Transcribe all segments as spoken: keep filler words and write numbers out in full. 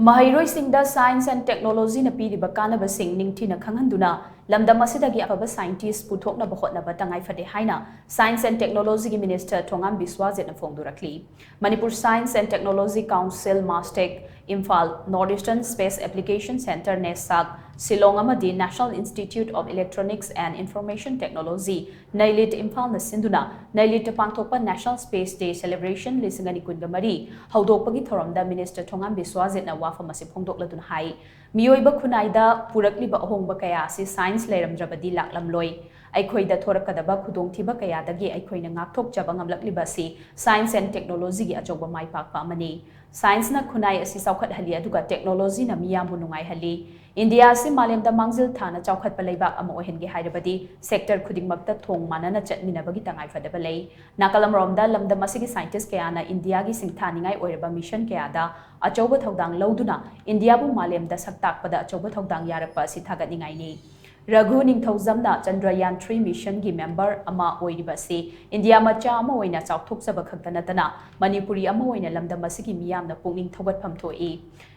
ꯃꯍꯩꯔꯣꯏꯁꯤꯡꯗ Science and Technologyꯅ ꯄꯤꯔꯤꯕ ꯀꯥꯟꯅꯕꯁꯤꯡ ꯅꯤꯡꯊꯤꯅ ꯈꯪꯍꯟꯗꯨꯅ ꯂꯝꯗꯝ ꯑꯁꯤꯗꯒꯤ ꯑꯐꯕ scientist ꯄꯨꯊꯣꯛꯅꯕ ꯍꯣꯠꯅꯕ ꯇꯉꯥꯏꯐꯗꯦ ꯍꯥꯏꯅ Science and Technologyꯒꯤ Minister Thongam ꯕꯤꯁ꯭ꯋꯥꯖꯤꯠꯅ ꯐꯣꯡꯗꯣꯔꯛꯂꯤ꯫ Manipur Science and Technology Council, MASTEC, Imphal, North Eastern Space Application Centre, NESAC, Shillong ꯑꯃꯗꯤ National Institute of Electronics and Information Technology, NIELIT, ꯏꯝꯐꯥꯜꯅ ꯁꯤꯟꯗꯨꯅ NIELITꯇ ꯄꯥꯡꯊꯣꯛꯄ National Space Day Celebration ꯂꯤꯁꯤꯡ ꯑꯅꯤ ꯀꯨꯟꯒ ꯃꯔꯤ ꯍꯧꯗꯣꯛꯄꯒꯤ ꯊꯧꯔꯝꯗ Minister ꯊꯣꯉꯥꯝ ꯕꯤꯁ꯭ꯋꯥꯖꯤꯠꯅ ꯋꯥꯐꯝ ꯑꯁꯤ ꯐꯣꯡꯗꯣꯛꯂꯗꯨꯅ ꯍꯥꯏ, ꯃꯤꯑꯣꯏꯕ ꯈꯨꯟꯅꯥꯏꯗ ꯄꯨꯔꯛꯂꯤꯕ ꯑꯍꯣꯡꯕ ꯀꯌꯥ ꯑꯁꯤ science ꯂꯩꯔꯝꯗ꯭ꯔꯕꯗꯤ ꯂꯥꯛꯂꯝꯂꯣꯏ꯫ ꯑꯩꯈꯣꯏꯗ ꯊꯣꯔꯛꯀꯗꯕ ꯈꯨꯗꯣꯡꯊꯤꯕ ꯀꯌꯥꯗꯒꯤ ꯑꯩꯈꯣꯏꯅ ꯉꯥꯛꯊꯣꯛꯆꯕ ꯉꯝꯂꯛꯂꯤꯕ ꯑꯁꯤ Science and Technologyꯒꯤ ꯑꯆꯧꯕ ꯃꯥꯏ ꯄꯥꯛꯄ ꯑꯃꯅꯤ꯫ Scienceꯅ ꯈꯨꯟꯅꯥꯏ ꯑꯁꯤ ꯆꯥꯎꯈꯠꯍꯜꯂꯤ, ꯑꯗꯨꯒ Technologyꯅ ꯃꯤꯌꯥꯝꯕꯨ ꯅꯨꯡꯉꯥꯏꯍꯜꯂꯤ꯫ ꯏꯟꯗꯤꯌꯥ ꯑꯁꯤ ꯃꯥꯂꯦꯝꯗ ꯃꯥꯡꯖꯤꯜ ꯊꯥꯅ ꯆꯥꯎꯈꯠꯄ ꯂꯩꯕꯥꯛ ꯑꯃ ꯑꯣꯏꯍꯟꯒꯦ ꯍꯥꯏꯔꯕꯗꯤ sector ꯈꯨꯗꯤꯡꯃꯛꯇ ꯊꯣꯡ ꯃꯥꯟꯅꯅ ꯆꯠꯃꯤꯟꯅꯕꯒꯤ ꯇꯉꯥꯏꯐꯗꯕ ꯂꯩ꯫ ꯅꯥꯀꯜ ꯑꯃꯔꯣꯝꯗ ꯂꯝꯗꯝ ꯑꯁꯤꯒꯤ scientist ꯀꯌꯥꯅ ꯏꯟꯗꯤꯌꯥꯒꯤ ꯁꯤꯡꯊꯥꯅꯤꯡꯉꯥꯏ ꯑꯣꯏꯔꯕ mission ꯀꯌꯥꯗ ꯑꯆꯧꯕ ꯊꯧꯗꯥꯡ ꯂꯧꯗꯨꯅ ꯏꯟꯗꯤꯌꯥꯕꯨ ꯃꯥꯂꯦꯝꯗ ꯁꯛ ꯇꯥꯛꯄꯗ ꯑꯆꯧꯕ ꯊꯧꯗꯥꯡ ꯌꯥꯔꯛꯄ ꯑꯁꯤ ꯊꯥꯒꯠꯅꯤꯡꯉꯥꯏꯅꯤ꯫ ꯔꯘꯨ ꯅꯤꯡꯊꯧꯖꯝꯅ Chandrayaan three missionꯒꯤ member ꯑꯃ ꯑꯣꯏꯔꯤꯕ ꯑꯁꯤ ꯏꯟꯗꯤꯌꯥ ꯃꯆꯥ ꯑꯃ ꯑꯣꯏꯅ ꯆꯥꯎꯊꯣꯛꯆꯕ ꯈꯛꯇ ꯅꯠꯇꯅ ꯃꯅꯤꯄꯨꯔꯤ ꯑꯃ ꯑꯣꯏꯅ ꯂꯝꯗꯝ ꯑꯁꯤꯒꯤ ꯃꯤꯌꯥꯝꯅ ꯄꯨꯛꯅꯤꯡ ꯊꯧꯒꯠꯐꯝ ꯊꯣꯛꯏ꯫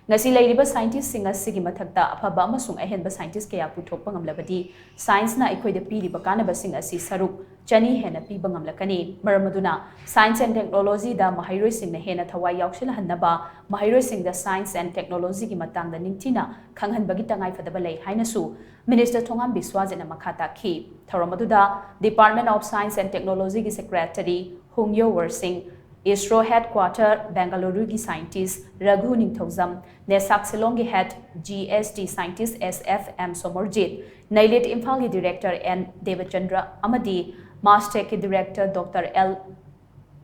ꯉꯁꯤ ꯂꯩꯔꯤꯕ scientistꯁꯤꯡ ꯑꯁꯤꯒꯤ ꯃꯊꯛꯇ ꯑꯐꯕ ꯑꯃꯁꯨꯡ ꯑꯍꯦꯟꯕ scientist ꯀꯌꯥ ꯄꯨꯊꯣꯛꯄ ꯉꯝꯂꯕꯗꯤ scienceꯅ ꯑꯩꯈꯣꯏꯗ ꯄꯤꯔꯤꯕ ꯀꯥꯟꯅꯕꯁꯤꯡ ꯑꯁꯤ ꯁꯔꯨꯛ ꯆꯅꯤ ꯍꯦꯟꯅ ꯄꯤꯕ ꯉꯝꯂꯛꯀꯅꯤ꯫ ꯃꯔꯝ ꯑꯗꯨꯅ Science and Technologyꯗ ꯃꯍꯩꯔꯣꯏꯁꯤꯡꯅ ꯍꯦꯟꯅ ꯊꯋꯥꯏ ꯌꯥꯎꯁꯤꯜꯍꯟꯅꯕ, ꯃꯍꯩꯔꯣꯏꯁꯤꯡꯗ Science and Technologyꯒꯤ ꯃꯇꯥꯡꯗ ꯅꯤꯡꯊꯤꯅ ꯈꯪꯍꯟꯕꯒꯤ ꯇꯉꯥꯏꯐꯗꯕ ꯂꯩ ꯍꯥꯏꯅꯁꯨ Minister ꯊꯣꯉꯥꯝ ꯕꯤꯁ꯭ꯋꯥꯖꯤꯠꯅ ꯃꯈꯥ ꯇꯥꯈꯤ꯫ ꯊꯧꯔꯝ ꯑꯗꯨꯗ Department of Science and Technologyꯒꯤ Secretary ꯍꯨꯡꯌꯣ ꯋꯔꯁꯤꯡ, ISRO headquarter Bengaluruꯒꯤ scientist ꯔꯘꯨ Ningthoujam, NESAC ꯁꯤꯂꯣꯡꯒꯤ head G S T scientist S F M ꯁꯣꯃꯔꯖꯤꯠ, NIELIT ꯏꯝꯐꯥꯜꯒꯤ director N ꯗꯦꯕꯆꯟꯗ꯭ꯔ ꯑꯃꯗꯤ MASTECꯀꯤ director Doctor L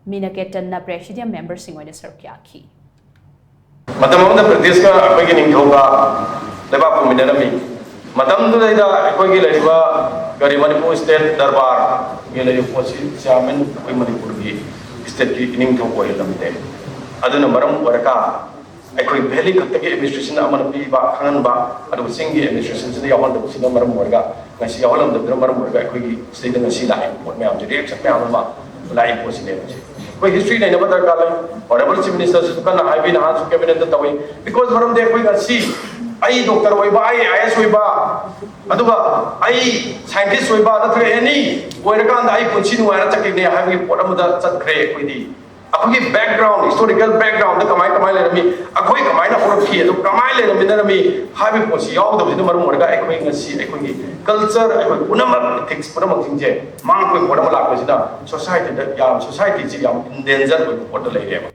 ꯃꯤꯅꯀꯦꯇꯟꯅ presidium memberꯁꯤꯡ ꯑꯣꯏꯅ ꯁꯔꯨꯛ ꯌꯥꯈꯤ꯫ ꯃꯇꯝ ꯑꯃꯗ ꯕ꯭ꯔꯤꯇꯤꯁꯀ ꯑꯩꯈꯣꯏꯒꯤ ꯅꯤꯡꯊꯧꯒ ꯂꯩꯕꯥꯛ ꯄꯨꯃꯤꯟꯅꯔꯝꯃꯤ꯫ ꯃꯇꯝꯗꯨꯗꯩꯗ ꯑꯩꯈꯣꯏꯒꯤ ꯂꯩꯔꯤꯕ ꯀꯔꯤ ꯃꯅꯤꯄꯨꯔ state ꯗꯔꯕꯥꯔꯒꯤ ꯂꯩꯔꯤꯕ ꯄꯣꯠꯁꯤ chairman ꯑꯩꯈꯣꯏ ꯃꯅꯤꯄꯨꯔꯒꯤ stateꯀꯤ ꯏꯅꯤꯡꯊꯧ ꯑꯣꯏꯍꯜꯂꯝꯗꯦ꯫ ꯑꯗꯨꯅ ꯃꯔꯝ ꯑꯣꯏꯔꯒ ꯑꯩꯈꯣꯏ valley ꯈꯛꯇꯒꯤ administration ꯑꯃꯅ ꯄꯤꯕ ꯈꯪꯍꯟꯕ, ꯑꯗꯨꯒ ꯆꯤꯡꯒꯤ administrationꯁꯤꯗ ꯌꯥꯎꯍꯟꯗꯕꯁꯤꯅ ꯃꯔꯝ ꯑꯣꯏꯔꯒ ꯉꯁꯤ ꯌꯥꯎꯍꯜꯂꯝꯗꯕꯗꯨꯅ ꯃꯔꯝ ꯑꯣꯏꯔꯒ ꯑꯩꯈꯣꯏꯒꯤ ꯁꯤꯗꯩꯗ ꯉꯁꯤ ꯂꯥꯛꯏꯕ ꯄꯣꯠ ꯃꯌꯥꯝꯁꯦ, reaction ꯃꯌꯥꯝ ꯑꯃ ꯂꯥꯛꯏꯕ ꯄꯣꯠꯁꯤꯅꯦꯕ ꯁꯤ꯫ ꯑꯩꯈꯣꯏ ꯍꯤꯁꯇ꯭ꯔꯤ ꯅꯩꯅꯕ ꯗꯔꯀꯥꯔ ꯂꯩ꯫ ꯑꯣꯅꯔꯦꯕꯜ ꯆꯤꯐ ꯃꯤꯅꯤꯁꯇꯔꯁꯨ ꯀꯟꯅ ꯍꯥꯏꯕꯤ, ꯅꯍꯥꯟꯁꯨ ꯀꯦꯕꯤꯅꯦꯠꯇ ꯇꯧꯏ꯫ ꯕꯤꯀꯣꯖ ꯃꯔꯝꯗꯤ ꯑꯩꯈꯣꯏ ꯉꯁꯤ ꯑꯩ ꯗꯣꯛꯇꯔ ꯑꯣꯏꯕ, ꯑꯩ ꯑꯥꯏ ꯑꯦꯁ ꯑꯣꯏꯕ, ꯑꯗꯨꯒ ꯑꯩ ꯁꯥꯏꯟꯇꯤꯁ ꯑꯣꯏꯕ ꯅꯠꯇ꯭ꯔꯒ ꯑꯦꯅꯤ ꯑꯣꯏꯔꯀꯥꯟꯗ ꯑꯩ ꯄꯨꯟꯁꯤ ꯅꯨꯡꯉꯥꯏꯅ ꯆꯠꯈꯤꯕꯅꯦ ꯍꯥꯏꯕꯒꯤ ꯄꯣꯠ ꯑꯃꯗ ꯆꯠꯈ꯭ꯔꯦ꯫ ꯑꯩꯈꯣꯏꯗꯤ ꯑꯩꯈꯣꯏꯒꯤ ꯕꯦꯛꯒ꯭ꯔꯥꯎꯟ, ꯍꯤꯁꯇꯣꯔꯤꯀꯦꯜ ꯕꯦꯛꯒ꯭ꯔꯥꯎꯟꯗ ꯀꯃꯥꯏ ꯀꯃꯥꯏ ꯂꯩꯔꯝꯃꯤ, ꯑꯩꯈꯣꯏ ꯀꯃꯥꯏꯅ ꯍꯧꯔꯛꯈꯤ, ꯑꯗꯨ ꯀꯃꯥꯏꯅ ꯂꯩꯔꯝꯃꯤꯟꯅꯔꯝꯃꯤ ꯍꯥꯏꯕꯒꯤ ꯄꯣꯠꯁꯤ ꯌꯥꯎꯗꯕꯁꯤꯅ ꯃꯔꯝ ꯑꯣꯏꯔꯒ ꯑꯩꯈꯣꯏ ꯉꯁꯤ ꯑꯩꯈꯣꯏꯒꯤ ꯀꯜꯆꯔ, ꯑꯩꯈꯣꯏ ꯄꯨꯝꯅꯃꯛ, ꯏꯊꯤꯛꯁ ꯄꯨꯝꯅꯃꯛꯁꯤꯡꯁꯦ ꯃꯥꯡꯕꯒꯤ ꯄꯣꯠ ꯑꯃ ꯂꯥꯛꯄꯁꯤꯅ ꯁꯣꯁꯥꯏꯇꯤꯗ ꯌꯥꯝ, ꯁꯣꯁꯥꯏꯇꯤꯁꯤ ꯌꯥꯝ ꯏꯟꯗꯦꯟꯖꯔ ꯑꯣꯏꯕ ꯄꯣꯠꯇ ꯂꯩꯔꯦꯕ꯫